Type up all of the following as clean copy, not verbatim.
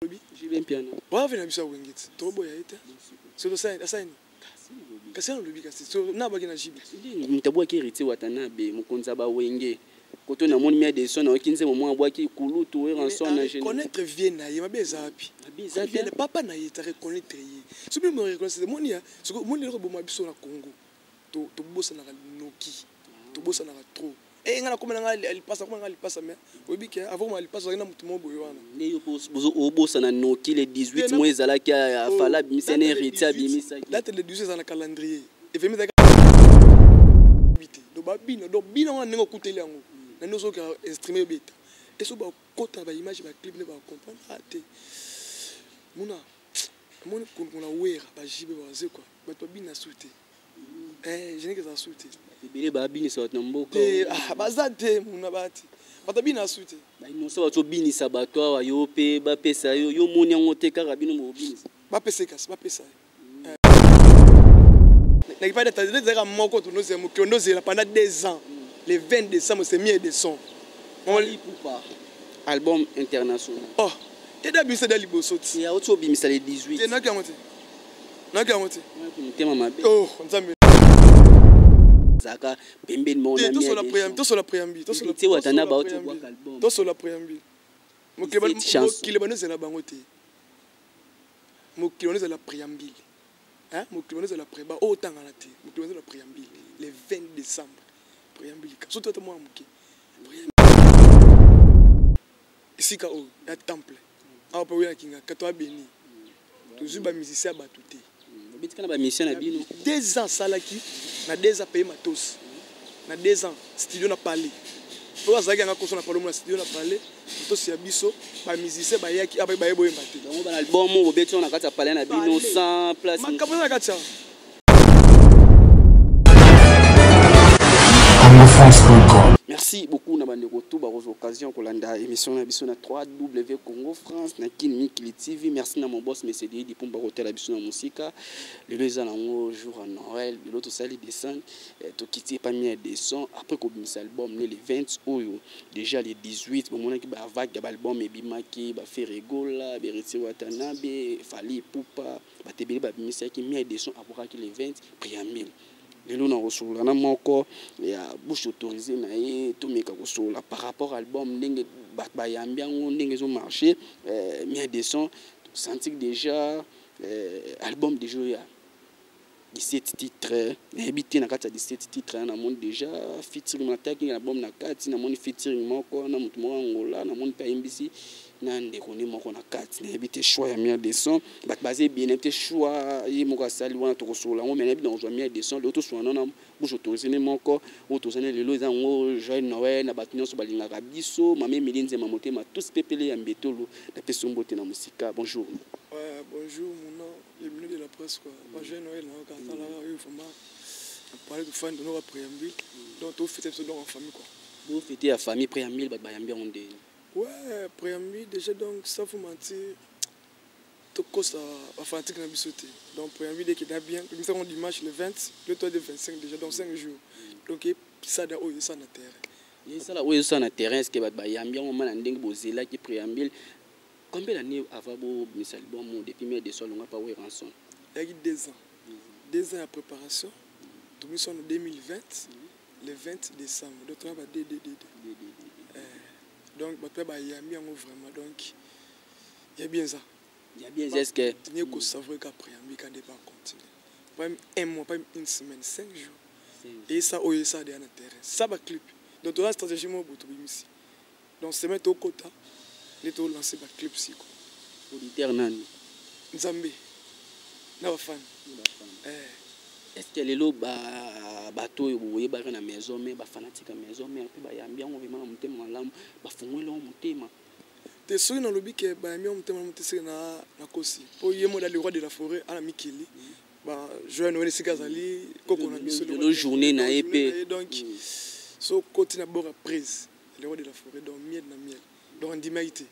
Lobi. JB Mpiana. Bravo na biso ya Wenge ti. Toboya ye te. Soki osali asali nini? Kasi alobi kasi so na baki na JB. Moto abwaki Héritier Watanabe, mokonzi ya ba Wenge. Koto namoni mia de son nayoki nzembo moko abwaki kulutu Werrason na jeune. Reconnaître vie na ye mabe eza wapi? Mabe eza te. Papa na ye ta reconnaître ye. Soki bino reconnaître moni ya soki moni eloko boma biso na Congo. To tobosanaka noki. Tobosanaka trop. Eh nga nakoma na nga lipasa nakoma na nga lipasa mais oyebi ke avant ma lipasa ozalaki na motu moko boye wana nde yo obosana noki le 18 mois ezalaki afala abimisa na héritier abimisaki date le 18 ezala na calendrier evemi ezalaki te donc babina donc bina wana ndenge okuteli yango na nde ozoyoka instrument ebeta eso bakota na baimage baclip nde bacomprendre a te mona omoni kolongola wera bajibe bazekwa bato babina su te Eh, générique ezala su te. Ebele babinisa bato na mboka. Te, ah, baza te muna bati. Bato babina su te. Ba innocent bato obinisa bato awa yo mpe bapesa yo yo moni yango te kaka bino bobinisa. Bapesa kasi bapesa ye. Nakipa data ezalaka moko tonozela mokili ndozela pendant 2 ans. Le 20 décembre, c'est miel de son. Ipupa album international. Oh, eda bisa da liboso ti. Ya oti obimisa le 18. Te naki yango te. Naki yango te. Motema mabe. Oh, Nzambe. Zaka pembeni moko na tosola préambule, tosola préambule, tosola. Ti watana ba oti obwaka album. Tosola préambule. Mokili banozela bango te. Mokili banozela préambule. Hein? Mokili banozela préba o tangana te. Mokili banozela préambule le 20 décembre. Préambule. Surtout ata mwana moke. Esika oyo ya temple. Awa mpe oyo kinga kato abeni. Tozwi ba musicien ya bato te. Obetika na ba musicien na bino. 2 ans asalaki na 2 ans paye matos. Na 2 ans studio na palais. Po azalaki yanga koso na palais na studio na palais. Matos ya biso ba musicien bayaki abaye baye boyemba te. Donc ba album oyo bobeti na kati ya palais na bino sans place. Makambo na kati ya congofrance.com. Merci beaucoup na bandeko tout bakozwa occasion kolanda émission na biso na 3W Congo France na Kin Mikili TV. Merci na mon boss monsieur Didi Pumba kotela biso na musika. Lelo eza nango jour ya Noël, lelo tosali descente, tokiti epa mi ya descente après kobimisa album ne le 20 oyo déjà le 18 bomonaki ba vague ya ba album ebimaki ba Ferre Gola, Héritier Watanabe, Fally Ipupa, batebele babimisaki mi ya descente abokaki le 20 préambule. Lelo na kosolola na moko ya bouche autorisée na ye tomeka kosolola par rapport à album ndenge bato bayambi yango ndenge ezomarché mi descend sentir déjà album déjà ya 17 titres nayebi te na kati ya 17 titres namoni déjà featuring mataki na album na kati namoni featuring moko na motu moko Angola namoni mpe ayembisi na ndeko nde moko na kati nayebi te choix ya miel de son bato baza ebele nayebi te choix ye moko asali wana tokosolola yango mais nayebi na kozwa miel de son lelo tosolola na bouche autorisée nde moko oyo tozali lelo eza yango joyeux Noël na bato nyonso balingaka biso mama Emilie Nzema motema tous pepele ya mbetolo napesi yo mbote na mosika. Bonjour. Ouais, bonjour mon nom le milieu de la presse quoi. Bah, joyeux Noël na kaka la oyo vraiment parler de fan de nos préambule donc tout fêter donc en famille quoi. Bo fêter ya famille préambule bato bayambi yango ndeni. Ouais, préambule déjà donc sans vous mentir tokosa bafanatique na biso te. Donc préambule dès qu'il bien nous avons dimanche le 20 le 3 de 25 déjà donc 5 jours. Donc ça da oyo esa na terrain. Esala oyo esa na terrain, est-ce que bato bayambi yango ma na ndenge bozelaki préambule? Combien d'années avant bobimisa album depuis mai de so alonga pa Werrason? Eyaki 2 ans. 2 ans ya préparation. Tobimisi en 2020 le 20 décembre. Donc toya ba DDDD. Donc bato ya bayambi yango vraiment donc ya bien ça. Ya bien est-ce que nie ko savourer ka préambule quand débat continue. Pas même un mois, pas même une semaine, 5 jours. Et ça oyo ça de na terrain. Ça ba clip. Donc toza stratégie mo boto bimisi. Donc semaine to kota nde to lancer ba clip siko. Auditeur nani? Nzambe. Na ba fan. Est-ce que lelo ba bato oyo boyebaka na maison mère, ba fanatique ya maison mère mpe bayambi yango vraiment na motema malamu, bafungoli yango motema? Te soki nalobi ke bayambi yango motema malamu te seke na nakosi. Po ye mo le roi de la forêt ana mikili. Ba joyeux Noël esika azali koko na biso. Lelo journée na ye mpe. Donc so koti na bord ya prise le roi de la forêt donc miel na miel. Donc andimaki te.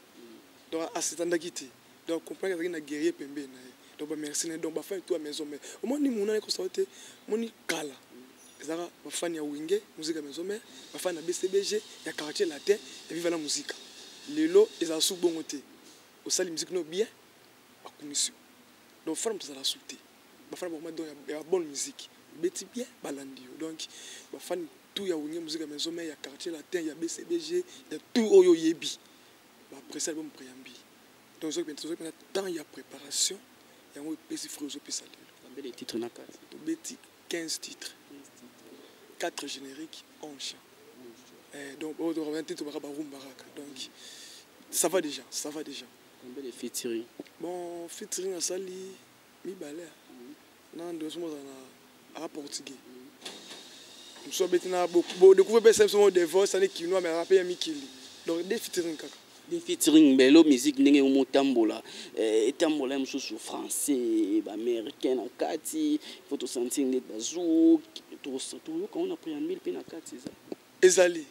Donc asitandaki te. Donc comprendre azalaki na guerrier pembeni na ye. Donc ba merci na ye. Donc ba fan tout à maison mère. Omoni mona ekosa te moni kala. Ezalaka ba fan ya Wenge, musique ya maison mère, ba fan ya BCBG, ya quartier latin, ya Viva la musique. Lelo ezala su bongo te. Osali musique no bien, bakumisi yo. Donc fana moto azala su te, bafana bakoma donc ya bonne musique, obeti bien, balandi yo. Donc bafani tout ya Wenge Musique ya Maison Mère, ya Quartier Latin, ya BCBG, ya tout oyo oyebi, baapprécie album Préambile. Donc ozwaki mpenza temps ya préparation, yango epesi fruit, ozopesa lelo. Combien de titres na kati? Tobeti 15 titres, 4 génériques, 11 chants. Donc oyo tokaba titre baka barumba kaka. Donc ça va déjà, ça va déjà. Combien de featuring? Bon, featuring asali mibale na ndo somo ozala na aka portugais, mosusu abeti na bodécouvre mpe biso mo devoice ani kinois, mais aka mpe ya mikili. Donc deux featuring kaka. De featuring. Belo musique ndenge motambola, etambola mosusu français, baaméricain na kati, faut tosentir ndeti bazouk, toyoka ngo na préambule mpe na kati eza. Ezali,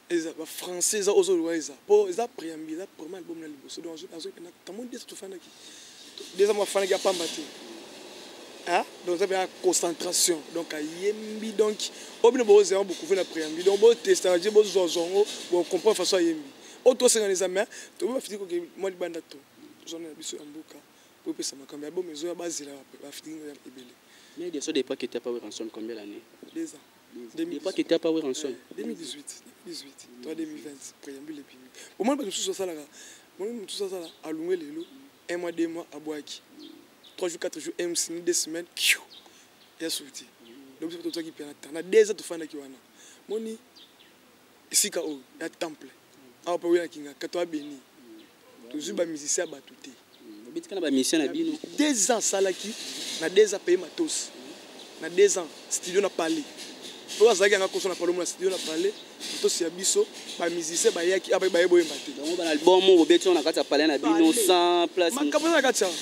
eza bafrançais, eza ozoloba, eza mpo eza préambule, eza premier album na liboso. Donc azwi mpena tamo desa, tofandaki desa mo, afandaki apamba te. Donc eza mpena concentration. Donc ayembi, donc oyo bino bozela bocouvrir na préambule. Donc botestaka je bozwazwa yango, bocomprendre façon ayembi oyo tosengana eza. Mais tobi bafiti koke mwa libanda, to tozwana na biso ya mboka po epesa makambo ya bomo ezoya, bazela bafiti ebele. Mais bien sûr, depuis que tu pas Werrason, combien d'années? 2 ans. Depuis que tu pas Werrason? 2018, 2018 to 2020, préambule epimi. Omoni bato mosusu asalaka, moni mosusu asala alungwe lelo, un mois, 2 mois, abwaki 3 jours, 4 jours, un sini, 2 semaines, kiu ya sorti. Donc biso tozwaki mpe na temps na 2 ans tofandaki wana. Moni esika oyo ya temple awa mpe oyaki kato abeni, tozwi bamusicien ya bato te. Obetika na bamusicien na bino. 2 ans asalaki na 2 ans, paye matos na 2 ans, studio na palais oyo azalaki yanga koso na palais, omona studio na palais, matos ya biso, bamusicien bayaki awa baye boyemba te. Bango bana album oyo bobeti na kati ya palais na bino sans place. Makambo eza na kati awa.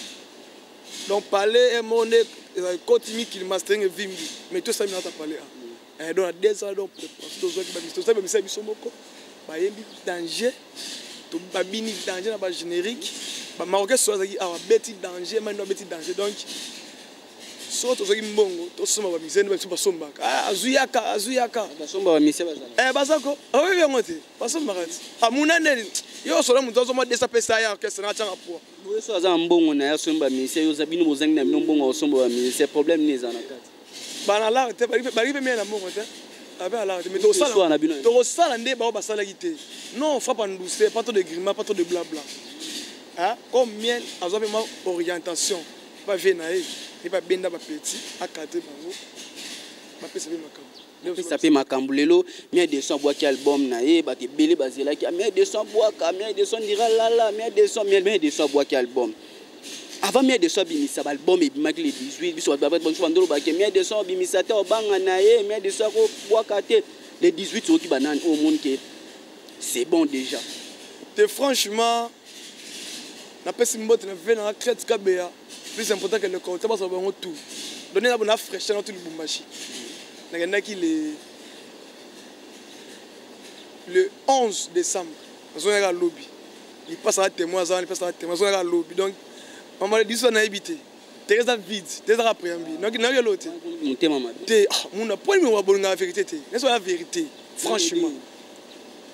Donc palais moko nde ekoti mikili, mastering evimbi, mais tosali na kati ya palais a. Donc na 2 ans, donc tozwaki tozwaki bamusicien ya biso moko, bayembi danger, babini danger na bagénérique. Bamarocain so azalaki awa, abeti danger, mani abeti danger. Donc so tozwaki mbongo, tosomba bamusicien nde biso basombaka, azwi yaka, azwi yaka. Basomba bamusicien bazala. Bazako oyebi yango te, basombaka ti amuna ndeni yo osola moto azoma desa pesa ya orchestre na atianga poa. Boye so aza na mbongo na ye, asombi bamusicien. Yo bino bozangi na bino mbongo osomba bamusicien, problème nini eza na kati? Bana lar te, balingi mpe mie na mbongo te, abe alar te, mais tokosala nde bao basalaki te. Non, frappe en douceur, pas trop de grima, pas trop de blabla. Comme miel azwa mpe mwa orientation, bavie na ye nde babenda bapeti akadre bango, bapesa mpe makambo. Apesa mpe makambo. Lelo Miel de Son abwaki album na ye, bato ebele bazelaki Miel de Son abwaka Miel de Son, ndira lala Miel de Son. Miel de Son abwaki album. Avant Miel de Son abimisa baalbum, ebimaki le 18. Biso bato bato bandolobaki Miel de Son abimisa te, obanga na ye, Miel de Son akobwaka te. Le 18 soki banani oyo omoni ke c'est bon déjà? Te, franchement, napesi mbote na ve nanga Crete Kabeya, plus important que le compte bazala bango tout donné na bona fraîcheur na tout Lubumbashi. Nakendaki le 11 décembre, nazongaka lobi, lipasa aza témoin, aza wana, lipasa aza témoin, nazongaka lobi. Donc mama le 18 nayebi te, te eza vide te, ezaka préambule, nayoki elo te. Motema mabe. Te, muna po nini babolingaka vérité te? Nyonso ya vérité, franchement,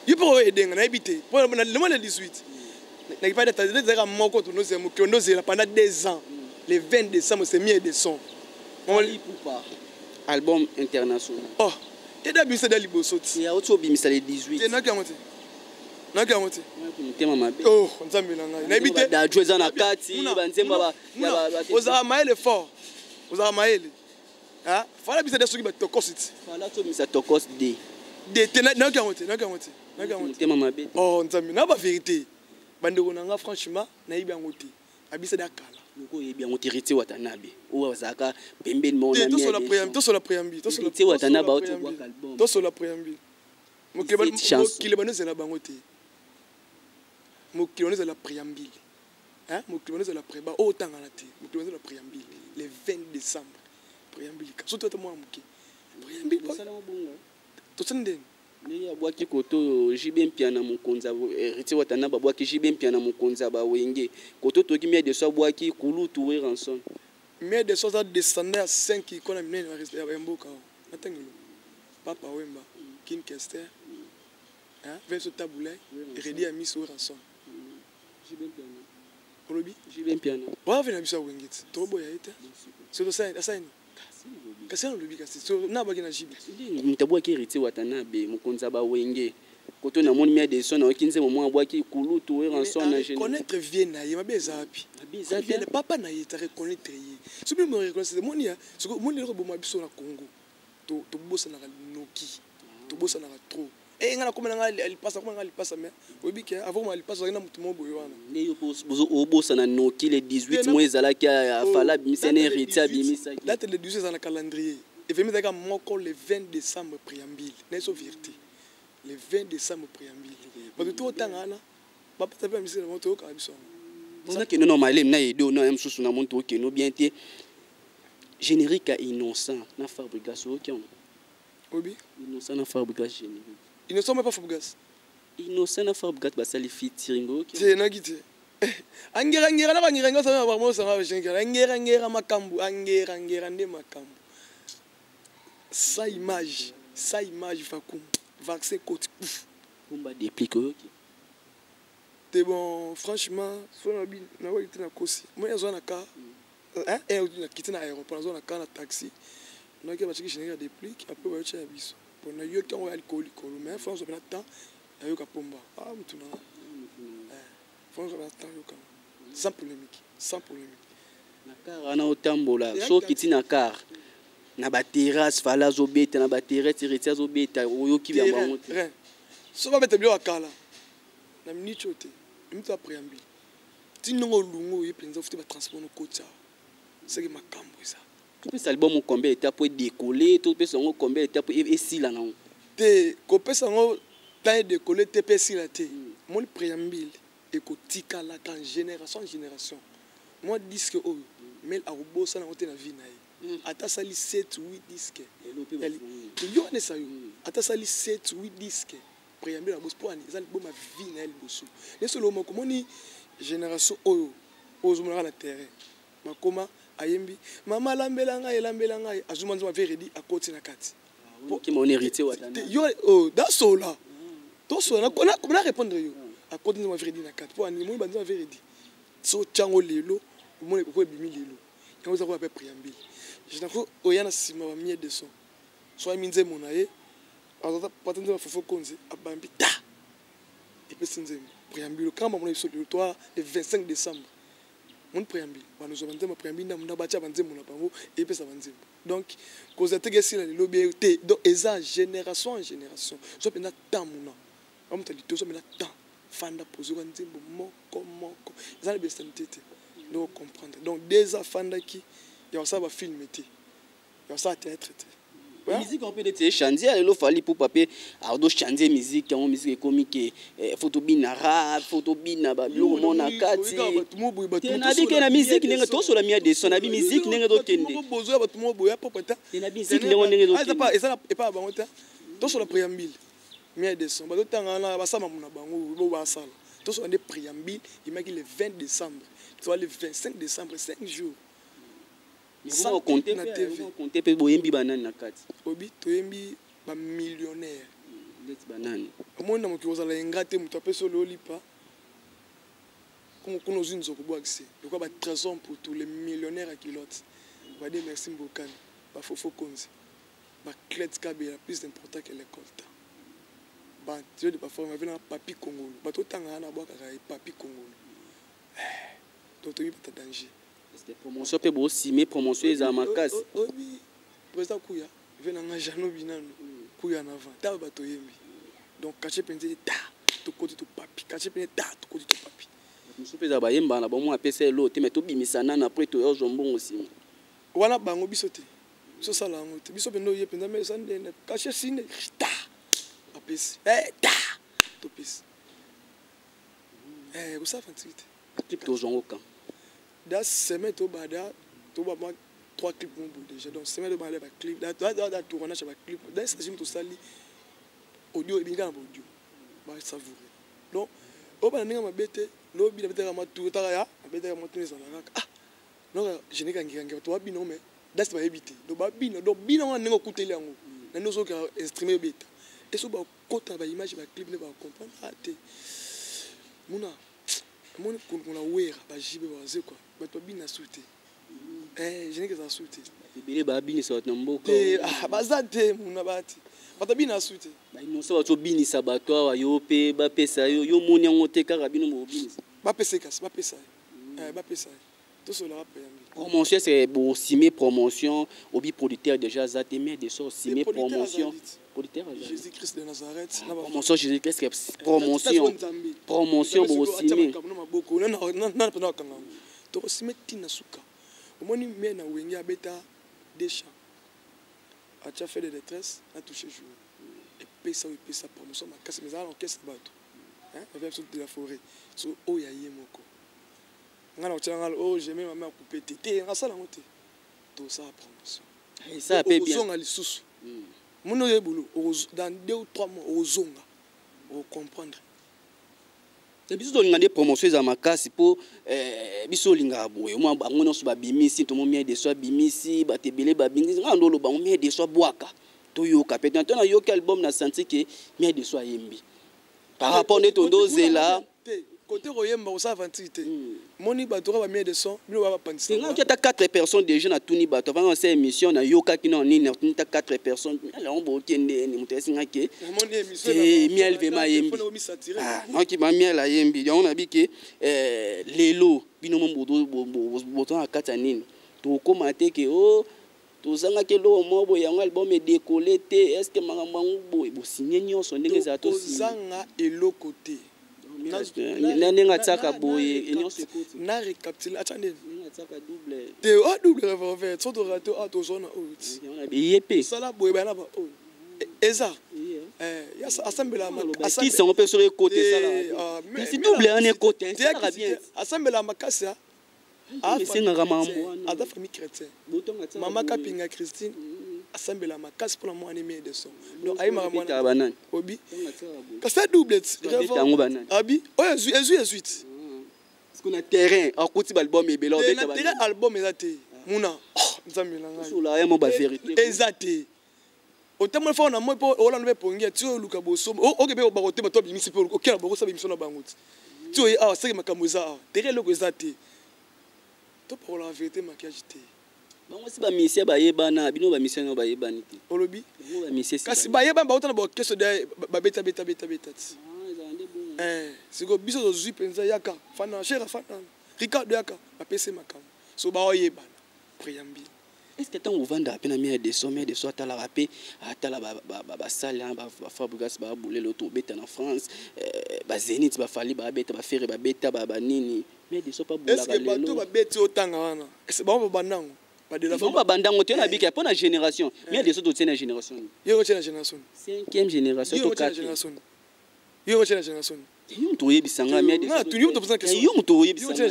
ye mpe oyo edenga nayebi te. Lemo le 18 nakipa date ezalaka moko, tondozela mokili, ndozela pendant 2 ans. Le 20 décembre, c'est Miel de Son. Ipupa album international. Oh, te da biso da liboso ti. Ya oti obimisa le 18. Te, nayoki yango te, nayoki yango te. Motema mabe. Oh, Nzambe na ngai, nayebi te. Dadju eza na kati, banzembo. Ozalaka mayele fort, ozalaka mayele. Fala biso de soki batokosi ti. Fala tobimisa Tokos D. De te, nayoki yango te, nayoki yango te, nayoki yango te. Motema mabe. Oh, Nzambe na bavérité, bandeko na nga, franchement nayebi yango te, abisa da kala. Loko oyebi yango te, Héritier Watanabe oyo azalaka pembeni moko. Tosola préambule. Héritier Watanabe auti obwaka album. Tosola préambule. Mokili banozela bango te, mokili banozela préambule, mokili banozela préba oyo otangana te, mokili banozela préambule le 20 décembre. Préambule soki ata mwana moke, préambule tosali ndeni. Ndenge abwaki koto oyo JB Mpiana, mokonzi, Héritier Watanabe abwaki JB Mpiana, mokonzi ya bawenge. Koto toki Miel de Son abwaki kulutu Werrason. Miel de Son aza descendant ya 5 ikona minene ya mboka oyo natangelo: Papa Wemba, King Kester, Vincent Tabu Ley, Reddy Amisi, Werrason. Olobi? JB Mpiana. Bravo na biso ya Wenge ti. Toboya ye te. Soki osali asali kasi alobi kasi so na baki na JB. Moto abwaki Héritier Watanabe, mokonzi ya bawenge. Koto namoni mia deson nayoki nzembo moko abwaki kulutu Werrason na jeune. Connaître vie na ye mabe eza wapi? Mabe eza te. Papa na ye ta reconnaître ye. Soki mo reconnaître moni ya soki moni eloko boma biso na Congo. To tobosanaka noki. Tobosanaka trop. Eh nga nakoma na nga lipasa, nakoma na nga lipasa, mais oyebi ke avant ma lipasa ozalaki na motu moko boye wana. Nde yo obosana noki le 18 mois ezalaki afala abimisa na Héritier abimisaki. Date le 18 eza na calendrier. Evemi ezalaki moko le 20 décembre préambile. Na eso vérité. Le 20 décembre préambile. Bato to otanga wana bapesa mpe bamisala bango toyokaka biso yango. Nakende na malemi na edo na mosusu na monto okende bien te. Générique ya Innocent na Fabregas oyoki yango? Obi? Innocent na Fabregas générique. Innocent mais pas Fabregas. Innocent na Fabregas basali featuring oyoki? Te naki te. Angera ngera na bangera ngera sana ba mosa ba ngera ngera ngera makambu angera ngera nde makambu. Sa image, sa image vacuum, vaccin côte pouf. Kumba déplique oyoki? Te bon franchement so na bi na waki te na kosi. Moi nazo na ka hein eh na kiti na aéroport nazo na ka na taxi. Naki ba chiki générique déplique après ba yocha ya biso. Bon na yoki yango ya likolo likolo mais France na temps ya yoka pomba. Ah mutu na. France na temps yoka. Sans polémique, sans polémique. Na car wana otambola so okiti na car na baterrasse Fally azobeta na baterrasse Héritier azobeta oyoki ya bango te. So babeta biloko ya kala na miniti oyo te mito ya préambule ti ndongo olungu oye mpenza ofuti batransport nokoti awa seke makambo eza. Topesa album combien d'étape po edécoller? Topesa yango combien d'étape po esila nango? Te, kopesa yango temps edécoller te mpe esila te. Moni préambule ekotikalaka génération en génération. Mwa disque oyo mel akobosana yango te na vie na ye. Ata asali 7 8 disque yo wana esa yo, ata asali 7 8 disque, préambule abosi mpo ani eza liboma vie na ye liboso nyonso. Eloko moko moni génération oyo oyo ozomonaka na terrain bakoma ayembi mama alambela ngai elambela ngai azuma nzoma veredi akoti na kati. Okima on Héritier Watanabe. Yo dasola tosola na répondre yo akoti nzoma veredi na kati mpo ani moni banzoma veredi so tiango lelo omoni oko ebimi lelo yango eza koya mpe préambule génération oya na nsima bamie de son so ayemi nzembo na ye pata nzembo Fofo Konzi abambi ta epesi nzembo préambule kama mona biso lelo toa le 25 décembre moni préambule banozwa banzembo préambule ndambo nda batia banzembo na bango epesa banzembo. Donc kozala teke esila lelo bien te. Donc eza génération en génération. Zwa mpenza temps muna bamoto lito, zwa mpenza temps fanda pozoka nzembo moko moko eza na besani te te donc comprendre. Donc deux afandaki ya kosala bafilm te, ya kosala théâtre te. Musique yango mpe neti echange lelo. Fally Ipupa mpe ardo change musique yango. Musique ekomi ke faut tobina rap, faut tobina babiloko mo na kati. Nabi ke na musique ndenge tosola mia deson, nabi musique ndenge tokende. Bozoya bato moko boya propre te. Te, na musique ndenge tokende. Eza epa ya bango te. Tosola préambule mia deson bazotanga wana basala mamu na bango bo basala. Tosola nde préambule emaki le 20 décembre, toa le 25 décembre, 5 jours. Na TV konte mpe boyembi banani na kati? Obi toyembi bamillionnaire. Neti banani? Omoni na mokili kozala yenga te. Moto apesi olo olipa kuna ozwi nzoko bwakise lokola batrésor pour tous les millionnaires ya kilote bade. Merci Mbokani, bafofo konzi, baclet kabela plus important que l'école ta batio de baforme ave na papi Kongolo. Bato otanga wana abwakaka ye papi Kongolo. Donc toyebi bata danger. Promotion mpe bosime promotion ezala makasi. Oyebi président Kuya ve na nga Jano Binano Kuya na avant ta bato oyembi. Donc quartier mpenza ta tokoti topapi, quartier mpenza ta tokoti topapi. Mosusu mpe ezala bayembaka na bango apesa elo te, mais tobimisa nano après toyozwa mbongo nsima. Wana bango biso te, biso osala yango te. Biso mpenza oye mpenza mais eza ndene quartier sine ta apesi ta topesi kosala fantiki te. Clip tozwa yango kan? Da semaine tobada toba mwa trois clips mo boye déjà. Donc semaine tobada baclip da tournage ya baclip da station tosali audio ebingi kaka na baaudio basavoure. Donc oyo bana ndenge mabe te lobi nabetaka mwa tour taka ya nabetaka mwa tour ezala kaka ah donc générique angirangira to babina mais dasi bayebi te. Donc babina, donc bina wana ndenge okuteli yango na ndenge ozoka instrument ebeta eso bakota baimage baclip nde bacomprendre ah te muna. Omoni kolongola Wera, bajibe bazekwa, bato babina su te. Générique ezala su te. Ebele babinisa bato na mboka. Te, ah, baza te muna bati, bato babina su te. Bainosa bazobinisa bato awa, yo mpe bapesa yo, yo moni yango te, kaka bino bobinisa. Bapesa ye, kasi bapesa ye, bapesa ye, tosolaka mpe yambi. Promotion, c'est bosime promotion obi producteur déjà aza te, mais de so osime promotion, producteur aza. Jésus Christ de Nazareth. Promotion, Jésus Christ, promotion, promotion bosime. Na maboko nana mpena bakanga yango, tokosime ntina suka. Omoni me na Wenge abeta deux chants, atia fait de détresse na touché jour, epesa oyo epesa promotion makasi, mais ezala na orchestre, bato avec biso de la forêt. So oyo ya ye moko, ngai na kotia ngai oyo j'aimais mama akupe te te, nasala yango te, tosala promotion. Eza mpe bien. Okozonga lisusu, moni oyo ebulu, dans 2 ou 3 mois okozonga, okocomprendre. Biso tolinga nde promotion eza makasi, mpo biso olingaka boye, mwa bango nyonso babimisi, tomo Miel de Son abimisi, bato ebele babimisi. Ngai ndo oloba ngo, Miel de Son abwaka, toyoka pe to nayoki album na senti ke Miel de Son ayembi par rapport nde tondozela. Te, kote koyemba, kosala aventure te. Moni bato kaka bamiel de son, bino baba pandisa. Nga ata 4 personnes déjà natuni bato avant nasa émission, nayokaki na nini, natuni ata 4 personnes, yango bokende ni moto ayesinga ke te Miel vraiment ayembi. Nayoki ba Miel ayembi yango, nayebi ke lelo bino mo boza na kati ya nini, tokóma te ke o tozangaki eloko moko boye, yango album edécoller te. Est ce que makambo yango boye bosinye nyonso ndenge ezala? Tozanga eloko te. Na ndenge atiaka boye nyonso ekoti. Na récapitule, atya ndeni. Ndenge atiaka double. Te, a double revolver, so toraté a tozona oyo ti. Eye mpe. Sala boye, baya na ba oyo eza asambela. Kisi yango mpe soki ekota esalaka, kasi double wana ekota esalaka bien. Asambela makasi. Esengaka makambo wana. Aza famille chrétien, mama Kapinga Christine asambela makasi mpona mwana Miel de Son, donc ayemaka mwana banani. Obi kasi a double. Yango banani? Abi oyo ezwi ezwi ti. Parce na terrain akuti baalbum ebele. Na terrain album eza te muna, Nzambe na ngai. Osola ya mo bavérité. Eza te, otambola faka na moi mpo olanda mpe pongi ti oluka bosomo, oke mpe bakotema to abimisi mpe okela bakosala émission na bango ti ti oye awa, seke makambo eza awa, terrain eloko eza te. Topakolaka vérité, maquillage te. Bango si bamisie bayebana, bino bamisie no bayebani te. Olobi? Bango bamisie. Kasi bayebani, bauta na baorchestre de babeta beta beta beta ti. Sikoyo biso tozwi mpenza, yaka fana chere, fana Ricardo, yaka bapesi makambo, so baoyebana préambile. Est ce que ntango ovandaka mpe na Miel de Son, Miel de Son atalaka mpe, atala basale baFabregas babulelo, tobeta na France, baZénith, baFally babeta, baFerre babeta, banini, Miel de Son mpe abulaka? Lelo bato babeti otanga wana, bango babandango. Bango babandango te, nabika mpo na génération Miel de Son, totie na génération. Yo otie na génération. Cinquième génération to quatre. Yo otie na génération. Yo moto oyebisanga. Yo moto oyebisanga,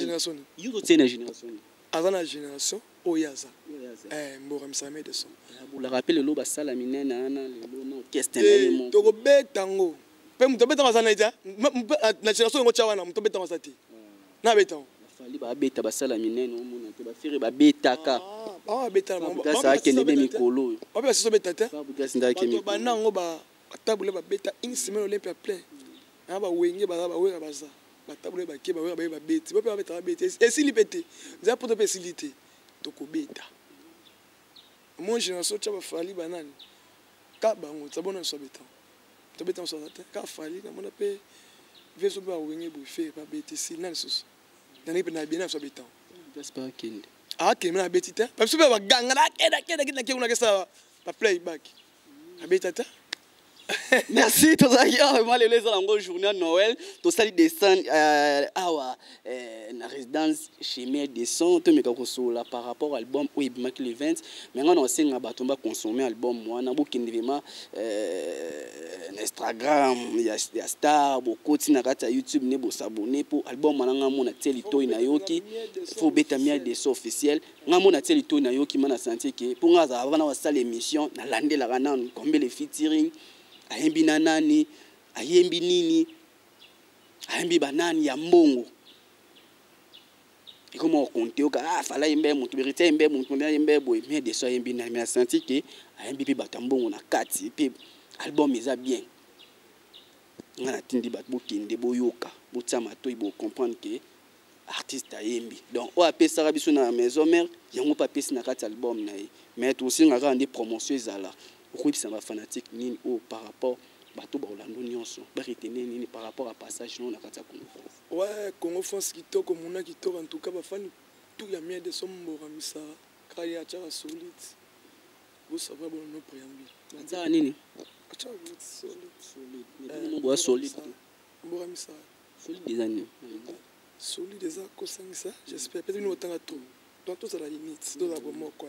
yo totie na génération. Aza na génération oyo aza mboka misala Miel de Son. Abulaka mpe lelo basala minene wana lelo na orchestre na ye moko. Tokobeta yango mpe moto abetango aza na te na génération yango tya wana, moto abetango aza te na abetango. BaFally babeta basala minene, omona te baFerre babetaka. Bango babeta. Akende nde mikolo oyo. Bape basiso beta te. Fabregas nde ake. Bato banda yango batabule babeta une semaine Olympia plein na bawenge, baza bawera, baza batabule, bake bawera, baye babeti, bape babeta, babeti, esili mpe te, nzela poto mpe esili te. Tokobeta mon génération tya baFally banani ka bango tia bona nyonso abeta, tobeta nyonso aza te, ka Fally namona mpe veso mpe bawenge boye, Ferre babeti, esili na lisusu nandenge mpe na bien na biso abeta. Akende. Akende na abeti te, babiso mpe baganga na akende, akende, akende, akende kuna, akesala baplayback, abeta te. Merci. Tozalaki awa vraiment, lelo eza yango journée ya Noël, tosali descente awa na résidence chez Miel de Son, tomeka kosolola par rapport album oyo ebimaki le 20. Mais ngai na osenga bato baconsommer album wana, bokende vraiment na Instagram ya star, bokoti na kati ya YouTube nde bosabonner, mpo album wana ngai mona tie litoi nayoki, faut beta Miel de Son officiel. Ngai mona tie litoi nayoki, ma na sentir ke mpo ngai azala wana basala émission, nalandelaka nanu combien le featuring, ayembi na nani, ayembi nini, ayembi banani ya mbongo, ekoma okonte oka, ah, Fally ayembe motu, Berite ayembe motu, ayembe boye, mais deso ayembi nani, mais asanti ke ayembi mpe bato ya mbongo na kati, mpe album eza bien. Ngai natindi bato bokende boyoka, botia matoi, bocomprendre ke Artiste ayembi, donc oyo apesaka biso na maison mère, yango mpe apesi na kati album na ye. Mais tosenga kaka nde promotion ezala. Okoyebisa bafanatique nini oyo par rapport bato baolando nyonso, baretenir nini par rapport à passage no na kati ya Congo France? Ouais, Congo France kitoko, mona kitoko. En tout cas, bafani tout ya Miel de Son, Mboka Misara kaka ye atiaka solide. Bosabra bono préambule. Atiaka nini? Atiaka solide. Boya solide. Mboka Misara. Solide eza nini? Solide eza kosangisa, j'espère. Peut-être bino botanga trop, donc tozala unité, tozala bomoko.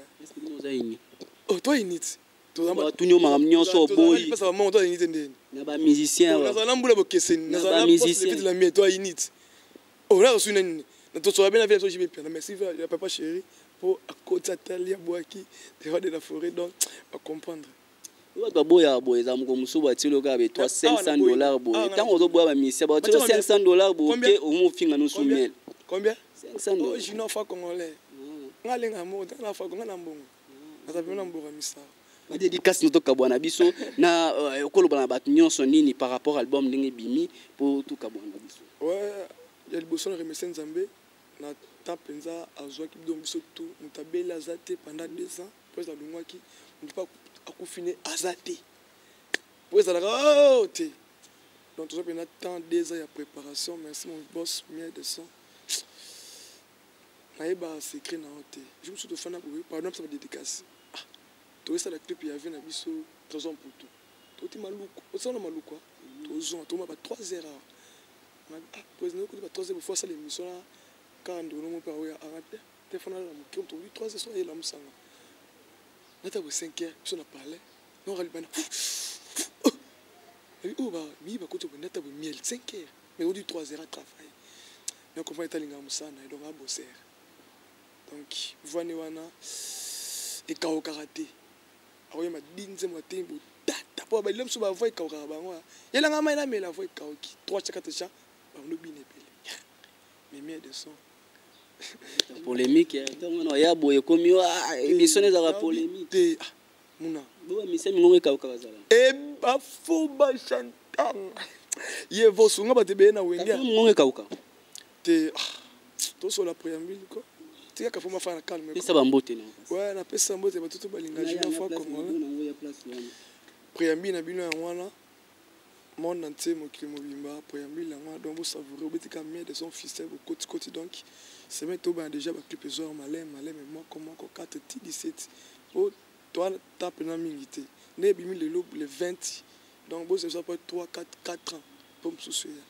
Oza uni? Oh, to unité. Batuni yo makambo nyonso, oboyi. Pesa bamongo, toza unité ndeni. Na bamusicien. Nazala na mbula bokeseni, nazala na la miel, to unité. Oh, na reçu nani, tosola bien na vie, so jibe piana. Merci ya papa chéri po akoti, atali, abwaki le roi de la forêt, donc bacomprendre. Bato baboyaka boye, eza moko mosusu batieli kaka be 3 500 $ boye. Ntango ozoboya bamisia, batieli 500 $ boye te, omofinga nusu miel. Combien? 500 dollars. Junior fa congolais, nga alenga moko te na fa nga na mbongo, naza pema na mboka misala. Badédicace no, tokabwa na biso na okoloba na bato nyonso nini par rapport album ndenge ebimi, mpo tokabwa na biso? Ouais, ya liboso na remercie Nzambe na temps mpenza azwaki donc biso tu. Moto abeli aza te pendant 2 ans, mpo eza alongwaki, moto mpe akufi ne aza te, mpo ezalaka o te. Donc tozwa mpenza temps 2 ans ya préparation. Merci mon boss Miel de Son. Nayeba secret na yo te. Jour mosusu tofanda boye, pardon, apesa badédicace. Ah, toyesala clip ya vie na biso Trésor Mputu, toti Maluku, osala na Maluku, tozonga, tokoma ba 3 heures awa. Ah, président, okoti ba 3 heures, bofo asala émission na kaka ndeko nomo mpe aoya anga te, telefone alala moke. Tokoti 3 heures, so ayela mosanga nata bo 5 heures, biso na palais noka libanda oyo miyi bakoti boye, nata boye miel 5 heures, mais odi 3 heures atravaille na comprendre etalingaka mosala na ye, donc aboser. Donc vane wana ekawokaka te, akoyeba di nzembo te botata mpo balilo mosusu bavoix ekawokaka bango, yelanga mai namela, voix ekawuki 3 cha 4 cha bango bina ebele, mais Miel de Son. Polémique ntango wana oya boye, ekomi émission ezalaka polémique. Te, muna. Bo bamisia mingongo ekawuka bazala. E bafo bachantanga ye vosunga bato ebele na Wenge. Mingongo ekawuka. Te, tosola préambule ko tikaka fo mafana calme. Pesa bambote na. Ouais, napesa mbote bato to balinga Junior Fa Congolais. Préambule na bino yango wana, monde entier, mokili mobimba, préambule yango wana. Donc bosavoure, obetika Miel de Son fils, bokotikoti. Donc semaine tobana déjà baclip ezoya maleme maleme, moko moko, 4 ti 17, po toata mpena mingi te. Nde ebimi lelo le 20, donc bozela po 3 4 4 ans mpo mosusu eya,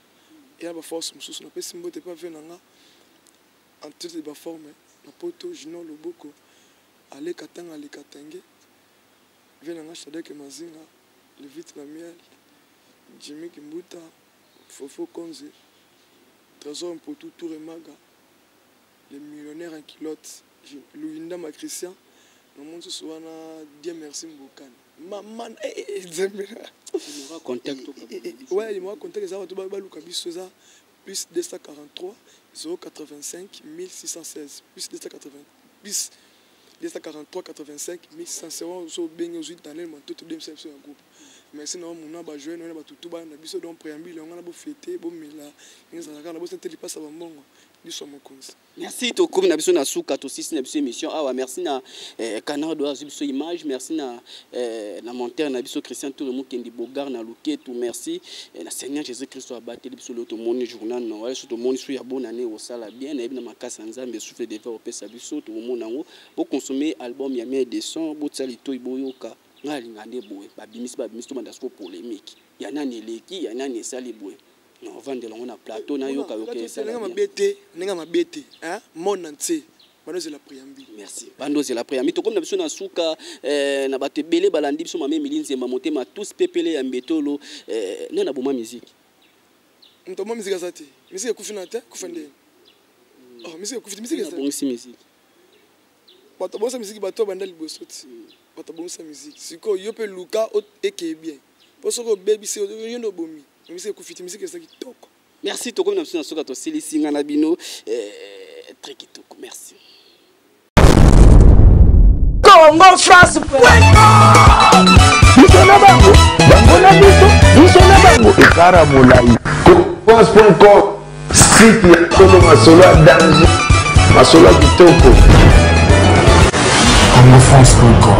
eya baforce mosusu. Napesi mbote mpe ave na nga en titre de baforme na poto, Junior Loboko, aleka ntanga, aleka tange vie na nga, Shadeke Mazinga, Levite la miel, Jimmy Kimbuta, Fofo Konze, Trésor Mpotu, Tour Emaga, le millionnaire en culotte, Luyindama Christian, na mosusu wana, Dieu merci Mbokani, mama Nzambe. Contact? Ouais, numéro contact eza, bato baluka biso, eza plus 243 085 1616, plus 280, plus 243 85 1616. So obenge, ozwi Daniel Mantoto, demisa biso ya groupe. Merci na mona bajoue na batutu bana na biso. Donc préambule yango wana, bofete, bomela ndenge ezalaka na bosa te, lipasa bambongo liso ya mokonzi. Merci, tokomi na biso na suka, tosisi na biso émission awa. Merci na Canard oyo azwi biso image, merci na monteur na biso Christian Toure Mokendi Bogar na Luketu. Merci na Seigneur Jésus Christ oyo abateli biso lelo, tomoni journal Noël, so tomoni so ya bonne année, osala bien. Nayebi na makasi ya Nzambe, souffle de vie opesa biso, tokomona yango. Boconsommer album ya Miel de Son, botia litoi, boyoka. Ngai alinga nde boye, babimisi babimisi, tobanda siko polémique ya nani eleki, ya nani esali boye, na ovandela yango na plateau, nayoka yoka. Ndenge mabe te, ndenge mabe te, monde entier bandozela préambule. Merci, bandozela préambule. Tokomi na biso na suka na bato ebele balandi biso, mama Emili Nzemba, motema tous pepele ya mbetolo, nde na boma musique. Moto mwa musique aza te, musique ekufi na te, kufa ndeni? Oh, musique ekufi te, musique eza. Bongisi musique. Bato bongisa musique, bato banda liboso ti bato bongisa musique. Sikoyo yo mpe luka ekeye bien, mpo soki obebisi yo nde obomi. Musique ekufi te, musique eza kitoko. Merci, tokomi na biso na suka, tosilisi nga na bino, très kitoko, merci. Congo France. Biso na bango, bango na biso, biso na bango, ekara molai. France.com, site. Kolo masolo ya danger, masolo ya kitoko. Congofrance.com.